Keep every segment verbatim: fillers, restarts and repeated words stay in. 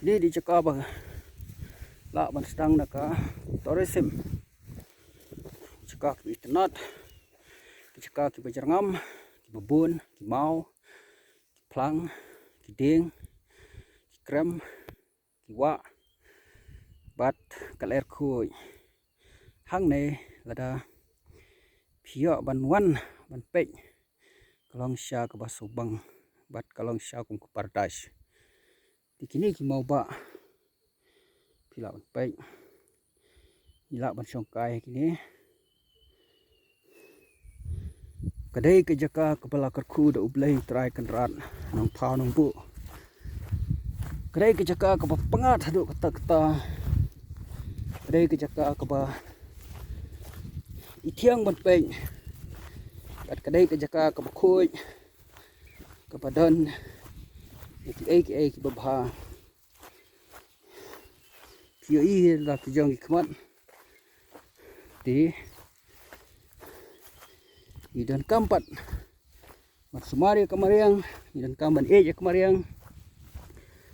Kine ki jaka ba lah ban sdang na ka tourism. Jaka ki itynnad, ki jaka ki ba jyrngam, ki ba bun, ki maw, ki phlang, ki dieng, ki krem, ki wah, bad ka lyer khuid. Hangne lada phi ïoh ban wan ban peit, ka long sha kaba sngewbang bad ka long sha kum ka paradise. Te kine ki maw ba phi lah ban peit, phi lah ban shongkai kine. Ka dei ka jaka kaba la kyrkhu da U Blei Trai Kynrad Nongthaw Nongbuh. Ka dei ka jaka kaba pyngngad haduh katta katta. Ka dei ka jaka kaba i thiang ban peit. Bad ka dei ka jaka kaba khuid, kaba don ïa kiei kiei kiba bha. Phi ïohi la ki jong ki khmat. Te ngi donkam pat ban sumar ïa ka mariang, ngi donkam ban ïeit ïa ka mariang.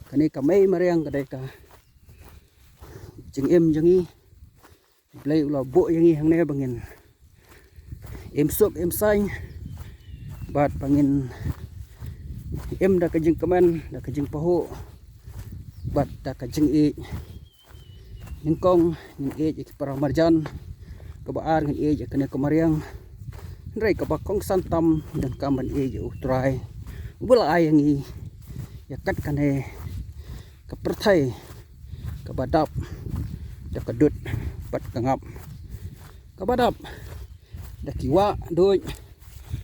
Kane ka mei mariang ka dei ka jingim jong ngi. U Blei u la buh ïa ngi hangne ba ngin im suk im saiñ, bad ba ngin im da ka jingkmen, da ka jingpahuh, bad da ka jingïeit. Nyngkong ngin ïeit ïa ki para marjan, kaba ar ngin ïeit ïa kane ka mariang. Hynrei kaba kongsan tam, donkam ban ïeit ïa U Trai uba la ai ïa ngi ïa kat kane ka pyrthei kaba dap da ka dud bad ka ngap, kaba dap da ki wah duid,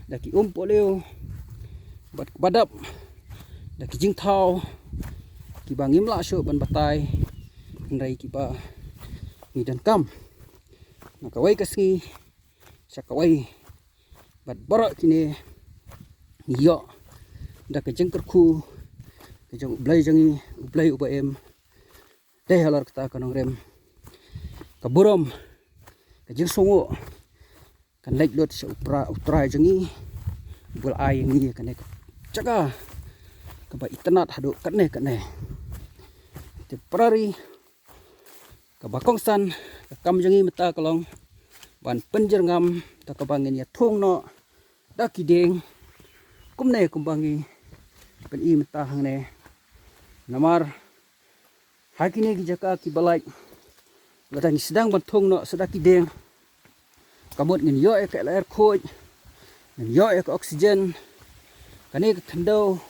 da ki um pohliew, bad kaba dap da ki jingthaw kiba ngim lah shuh ban batai, hynrei kiba ngi donkam na kawei ka sngi sha kawei. Bad baroh kine ngi ïoh da ka jingkyrkhu ka jong U Blei jong ngi, U Blei uba im. Dei halor kata ka nongrim, ka burom, ka jingsngew kan leit lut sha U Pra-, U Trai jong ngi uba la ai ïa ngi kane ka jaka kaba itynnad haduh katne katne. Te para ri, kaba kongsan, ka kam jong ngi mynta ka long ban pynjyrngam da kaba ngin ïa thung noh da ki dieng, kumne kumba ngi pyni mynta hangne. Namar ha kine ki jaka kiba lait, lada ngi sdang ban thung noh sa da ki dieng, ka mut ngin ïoh ïa ka lyer khuid, ngin ïoh ïa ka oxygen. Kane ka khyndew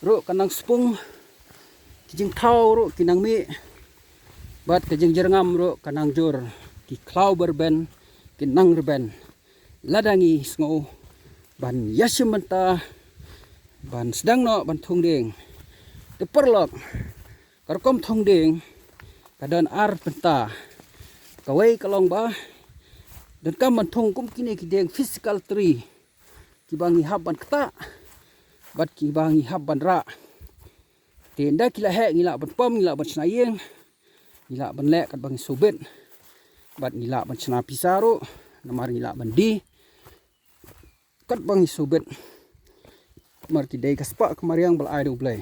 ruh ka nang spung, ki jingthaw ruh ki nang mih, bad ka jingjyrngam ruh ka nang jur, ki khlaw ba rben ki nang rben. Lada ngi sngew ban ïashim bynta ban sdang noh ban thung dieng. Te paralok, ka rukom thung dieng ka don ar bynta. Kawei ka long ba donkam ban thung kum kine ki dieng physical tree kiba ngi hap ban ktah bad kiba ngi hap ban rah. Te ynda ki la heh ngi lah ban pom, ngi lah ban shna ïing, ngi lah ban leh katba ngi sngewbit, bad ngi lah ban shna pisa ruh, namar ngi lah ban die katba ngi sngewbit. Namar ki dei ka spah ka mariang ba la ai da U Blei.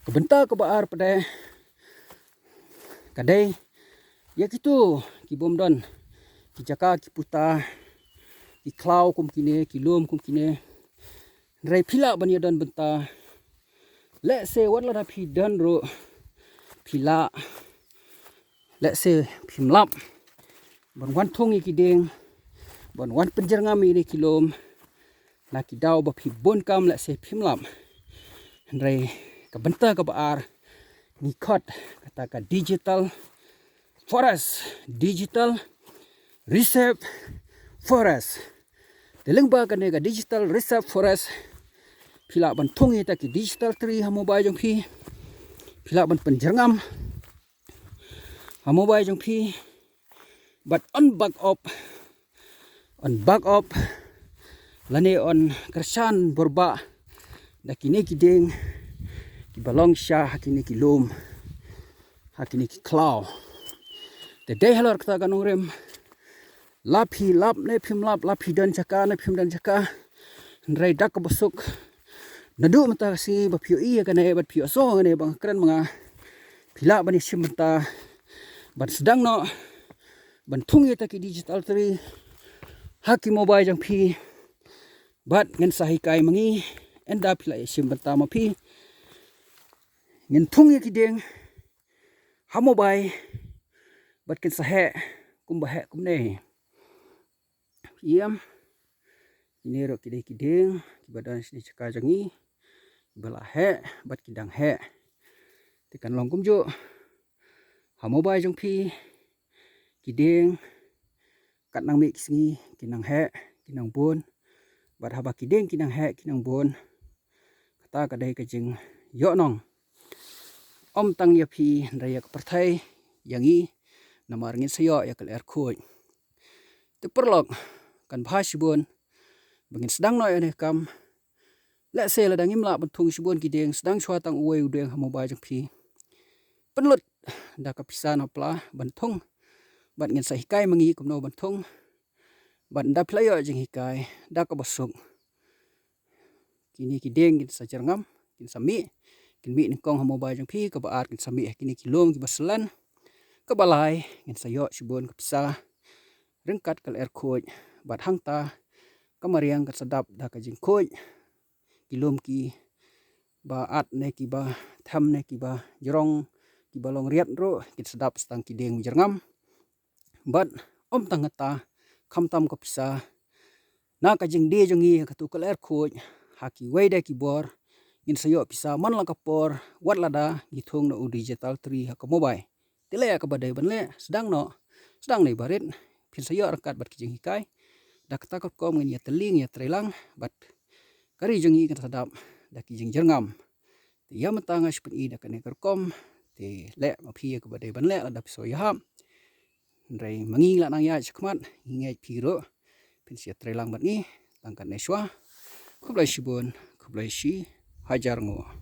Ka bynta kaba ar pat de ka dei ïa kito ki bym don ki jaka ki puta, ki khlaw kum kine, ki lum kum kine. Hynrei phi lah ban ïa don bynta. Lehse wat lada phi don ruh, phi lah, lehse phim lap ban wan thung ïa ki dieng, ban wan pynjyrngam ïa ki lum. Na ki daw ba phi bun kam, lehse phim lap. Hynrei ka bynta kaba ar ngi khot kata ka digital forest, digital reserve forest. Te lyngba kane ka digital reserve forest, phi lah ban thung ïa kita ki digital tree ha mobile jong phi. Phi lah ban pynjyrngam ha mobile jong phi. Bad yn backup, yn backup lane yn kyrshan burbah da kine ki dieng kiba long sha ha kine ki lum, ha kine ki khlaw. Te dei halor kata ka nongrim, la phi lap ne phim lap, la phi don jaka ne phim don jaka, hynrei da kaba suk, Naduh mynta ka sngi ba phi ïohi ïa kane bad phi ïohsngew ïa kane ba nga kren ma nga, phi lah ban ïashim bynta ban sdang noh ban thung ïa kita ki digital tree ha ki mobile jong phi. Bad ngin sa hikai ma ngi, ynda phi lah ïashim bynta ma phi, ngin thung ïa ki dieng ha mobile bad kin sa heh kumba heh kumne. Ïam, kine ruh ki dei ki dieng kiba don shane sha ka jong ngi, kiba la heh bad ki dang heh. Te kan long kumjuh ha mobile jong phi, ki dieng kat nang mih ki sngi ki nang heh, ki nang bun. Bad haba ki dieng ki nang heh ki nang bun, kata ka dei ka jingïohnong, ym tang ïa phi hynrei ïa ka pyrthei, ïa ngi, namar ngin sa ïoh ïa ka lyer khuid. Te paralok, kan bha shibun ba ngin sdang noh ïa kane ka kam. Lehse lada ngim lah ban thung shibun ki dieng, sdang shuwa tang uwei u dieng ha mobile jong phi, pynlut da ka pisa na pla ban thung, bad ngin sa hikai ma ngi kumno ban thung. Bad ynda phi la ïoh jinghikai, da kaba suk, kine ki dieng kin sa jyrngam, kin sa mih, kin mih nyngkong ha mobile jong phi, kaba ar kin sa mih ha kine ki lum kiba slen. Kaba lai, ngin sa ïoh shibun ka pisa ryngkat ka lyer khuid. Bad hangta ka mariang kan sa dap da ka jingkhuid. Ki lum kiba at ne kiba them ne kiba jrong, kiba long riat ruh kin sa dap sa tang ki dieng jyrngam. Bad ym tang kata, khamtam ka pisa, na ka jingdie jong ngi ha katu ka lyer khuid, ha kiwei de ki bor ngin sa ïoh pisa man la ka por, wat lada ngi thung na u digital tree ha ka mobile. Te leh kaba dei ban leh, sdang noh, sdang noh barit, phin sa ïoh ryngkat bad ki jinghikai. Da kata ka rukom ngin ïatylli, ïatreilang, bad ka ri jong ngi kan sa dap da ki jingjyrngam. Te ïa mynta nga shu pyni da kane ka rukom. Te leh ma phi ïa kaba dei ban leh lada phi sngew ïahap. Hynrei ma ngi lah nang ïaid shakhmat, ngi ngeit phi ruh phin sa ïatreilang bad ngi. Tang katne shuwa, khublei shibun, khublei shi hajar nguh.